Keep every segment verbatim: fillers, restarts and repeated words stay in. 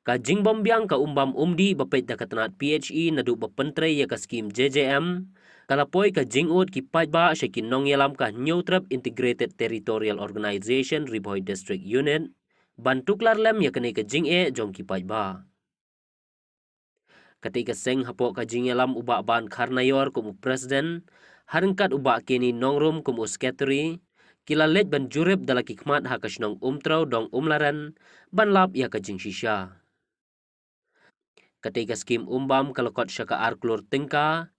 Ka jingbym biang ka um bam um dih ba peit da ka tnat P H E naduh ba pyntrei ïa ka skim J J M, ka la poi ka jingud ki paidbah sha ki nongïalam ka Hynñiewtrep Integrated Territorial Organization Ri Bhoi District Unit, ban tuklar lem ïa kane ka jingeh jong ki paidbah. Katei ka seng hapoh ka jingïalam u Bah Ban Kharnaior kum u president, ha ryngkat u Bah Kenny Nongrum kum u secretary, ki la leit ban jurip da la ki khmat ha ka shnong Umtrew Dong Umlaren, ban lap ïa ka jingshisha. Katei ka skim um bam ka la kot sha ka ar klur tyngka,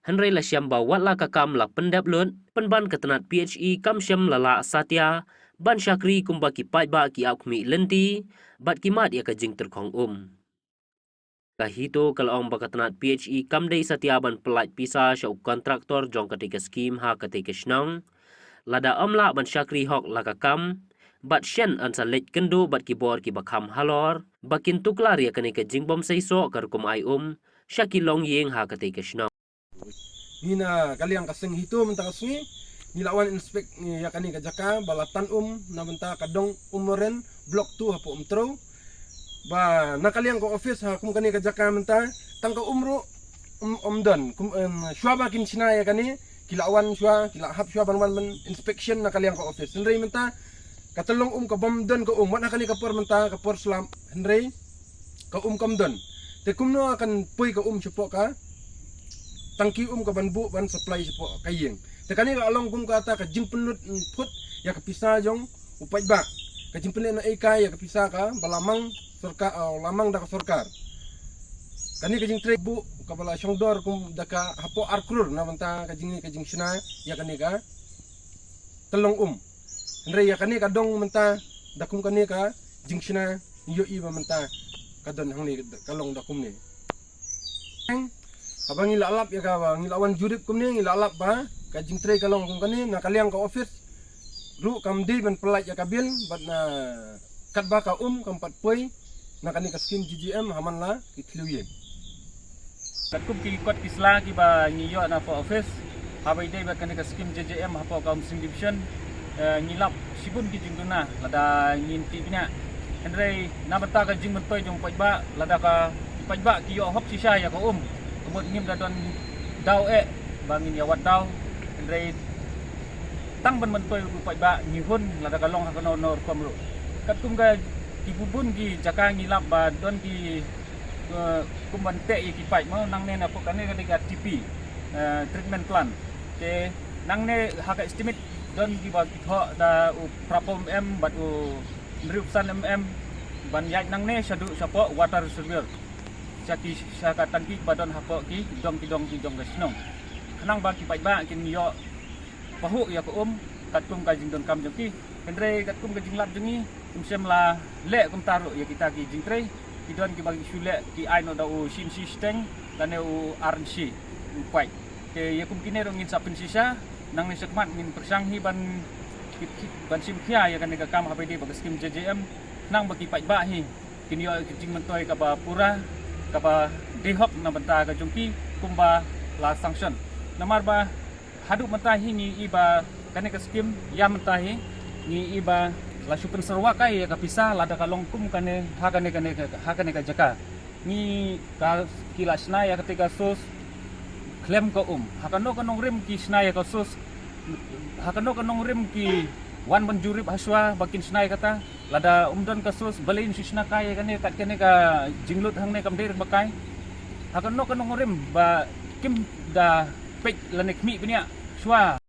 hynrei la shem ba wat la ka kam la pyndep lut, pynban ka tnat P H E kam shem la lah satia ban shakri kumba ki paidbah ki ap khmih lynti, bad ki mad ïa ka jingtyrkhong um. Ka HITO ka la ong ba ka tnat P H E kam dei satia ban pyllait pisa sha u kontraktor jong katei ka skim ha katei ka shnong, lada ym lah ban shakri hok la ka kam, bad shen yn sa leit kynduh bad ki bor kiba kham halor ba kin tuklar ïa kane ka jingbym seisoh ka rukom ai um sha ki longïing ha katei ka shnong. Ngi na ka liang ka seng HITO mynta ka sngi ngi la wan inspect ïa kane ka jaka ba la tan um na bynta ka Dong Umlaren, Block two hapoh Umtrew. Ba na ka liang ka office ha kum kane ka jaka mynta tang ka um ruh ym, ym don. Kum, em, shuwa ba kin shna ïa kane ki la wan shuwa, ki la hap shuwa ban wan ban inspection na ka liang ka office. Hynrei mynta ka tyllong um ka bym don ka um, wat ha kane ka por mynta ka por slap, hynrei ka um kam don. Te kumno kan poi ka um shapoh ka tangki um ka ban buh ban supply shapoh ka ïing? Te kane ka long kum kata ka jingpynlut phut ïa ka pisa jong u paidbah. Ka jingpynlut na ïa ka, ïa ka pisa ka ba la mang sorkar, ah, la mang da ka sorkar. Kane ka jingtrei buh kaba la shongdor kum da ka hapoh ar klur na bynta ka jing, ka jingshna ïa kane ka tyllong um. Hynrei ïa kane ka dong mynta da kum kane ka jingshna, ngi ïohi ba mynta ka don hangne, ka long da kumne. Haba ngi la lap ïa ka, ba ngi la wan jurip kumne, ngi la lap ba ka jingtrei ka long kum kane, na ka liang ka office ruh kam dei ban pyllait ïa ka bill, bad na katba ka um kam pat poi na kane ka skim J J M ha man la ki thliew ïing. Katkum ki kot ki sla kiba ngi ïoh na hapoh office, haba ïadei bad kane ka skim J J M hapoh ka Umsning Division, eh, ngi lap shibun ki jingduna lada ngin tip bniah. Hynrei na bynta ka jingmyntoi jong u paidbah, lada ka, ki paidbah ki ïoh hok shisha ïa ka um, ka mut ngim da don daw eh ba ngin ïa wad daw. Hynrei tang ban myntoi u paidbah ngi hun lada ka long ha kano kano rukom ruh. Katkum ka, ki bun bun ki jaka ngi lap ba don ki, eh, kum ban teh ïa ki paip mo, nangne na pok kane ka dei ka T P, eh, treatment plant. Te nangne ha ka estimate don kiba ki thoh da u phra phew mm bad u hynriewphew san mm ban ïaid nangne shaduh shapoh water reservoir, sha ki, sha ka tangki ba don hapoh ki dong, ki dong, ki dong ka shnong, khnang ba ki paidbah kin ïoh pahuh ïa ka um katkum ka jingdonkam jong ki. Hynrei katkum ka jinglap jong ngi, ym shym la leh kumta ruh ïa kita ki jingtrei. Ki don kiba ki shu leh, ki ai noh da u shi inshi shiteng lane u ar inshi u paip. Te ïa kum kine ruh ngin sa pynshisha, nangne shakhmat ngin pyrshang hi ban, ban shim khia ïa kane ka kam haba ïadei bad ka skim J J M, khnang ba ki paidbah hi kin ïoh ïa ka jingmyntoi kaba pura, kaba dei hok na bynta ka jong ki kumba la sanction. Namar ba haduh mynta hi ngi i ba kane ka skim ïa mynta hi ngi i ba la shu pynsyrwa kai ïa ka pisa lada ka long kum kane ha kane, kane, ha kane ka jaka. Ngi ka, ki la shna ïa kata ka source khlem ka um. Ha kano kano rim ki shna ïa ka source, ha kano kano rim ki wan ban jurip hashwa ba kin shna ïa kata. Lada um don ka source, balei ngin shu shna kai ïa kane, kat kane ka jinglut hangne kam dei rit ba kai. Ha kano kano rim ba kim da peit lane khmih bniah shwa.